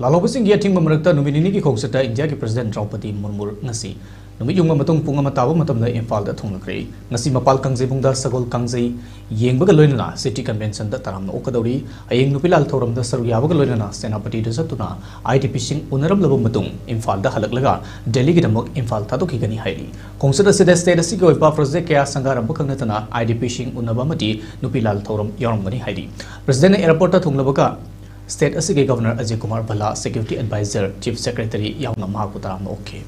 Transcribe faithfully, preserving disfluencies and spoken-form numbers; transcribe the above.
ꯂꯥꯜꯍꯧꯕꯁꯤꯡꯒꯤ ꯑꯊꯤꯡꯕ ꯃꯔꯛꯇ ꯅꯨꯃꯤꯠ ꯅꯤꯅꯤꯒꯤ ꯈꯣꯡꯆꯠꯇ ꯏꯟꯗꯤꯌꯥꯒꯤ ꯄ꯭ꯔꯁꯤꯗꯦꯟꯠ ꯗ꯭ꯔꯧꯄꯗꯤ ꯃꯨꯔꯃꯨ ꯉꯁꯤ ꯅꯨꯃꯤꯠ ꯌꯨꯡꯕ ꯃꯇꯨꯡ ꯄꯨꯡ ꯑꯃ ꯇꯥꯕ ꯃꯇꯝꯗ ꯏꯝꯐꯥꯜꯗ ꯊꯨꯡꯂꯈ꯭ꯔꯦ꯫ ꯉꯁꯤ ꯃꯄꯥꯜ ꯀꯥꯡꯖꯩꯕꯨꯡꯗ ꯁꯒꯣꯜ ꯀꯥꯡꯖꯩ ꯌꯦꯡꯕꯒ ꯂꯣꯏꯅꯅ ꯁꯤꯇꯤ ꯀꯟꯚꯦꯟꯁꯟꯗ ꯇꯔꯥꯝꯅ ꯑꯣꯛꯀꯗꯧꯔꯤ꯫ ꯍꯌꯦꯡ ꯅꯨꯄꯤ ꯂꯥꯜ ꯊꯧꯔꯝꯗ ꯁꯔꯨꯛ ꯌꯥꯕꯒ ꯂꯣꯏꯅꯅ ꯁꯦꯅꯥꯄꯇꯤꯗ ꯆꯠꯇꯨꯅ ꯑꯥꯏ ꯗꯤ ꯄꯤꯁꯤꯡ ꯎꯅꯔꯝꯂꯕ ꯃꯇꯨꯡ ꯏꯝꯐꯥꯜꯗ ꯍꯜꯂꯛꯂꯒ ꯗꯦꯜꯂꯤꯒꯤꯗꯃꯛ ꯏꯝꯐꯥꯜ ꯊꯥꯗꯣꯛꯈꯤꯒꯅꯤ ꯍꯥꯏꯔꯤ꯫ ꯈꯣꯡꯆꯠ ꯑꯁꯤꯗ ꯁ꯭ꯇꯦꯠ ꯑꯁꯤꯒꯤ ꯑꯣꯏꯕ ꯄ꯭ꯔꯣꯖꯦꯛ ꯀꯌꯥ ꯁꯪꯒꯥꯔꯝꯕ ꯈꯛ ꯅꯠꯇꯅ ꯑꯥꯏ ꯗꯤ ꯄꯤꯁꯤꯡ ꯎꯅꯕ ꯑꯃꯗꯤ ꯅꯨꯄꯤ ꯂꯥꯜ ꯊꯧꯔꯝ ꯌꯥꯎꯔꯝꯒꯅꯤ ꯍꯥꯏꯔꯤ꯫ ꯄ꯭ꯔꯁꯤꯗꯦꯟꯠꯅ ꯑꯦꯌꯔꯄꯣꯔꯠꯇ ꯊꯨꯡꯂꯕꯒ ꯁ꯭ꯇꯦꯠ ꯑꯁꯤꯒꯤ governor Ajay Kumar Bhalla, security adviser, chief secretary ꯌꯥꯎꯅ ꯃꯍꯥꯛꯄꯨ ꯇꯔꯥꯝꯅ ꯑꯣꯛꯈꯤ꯫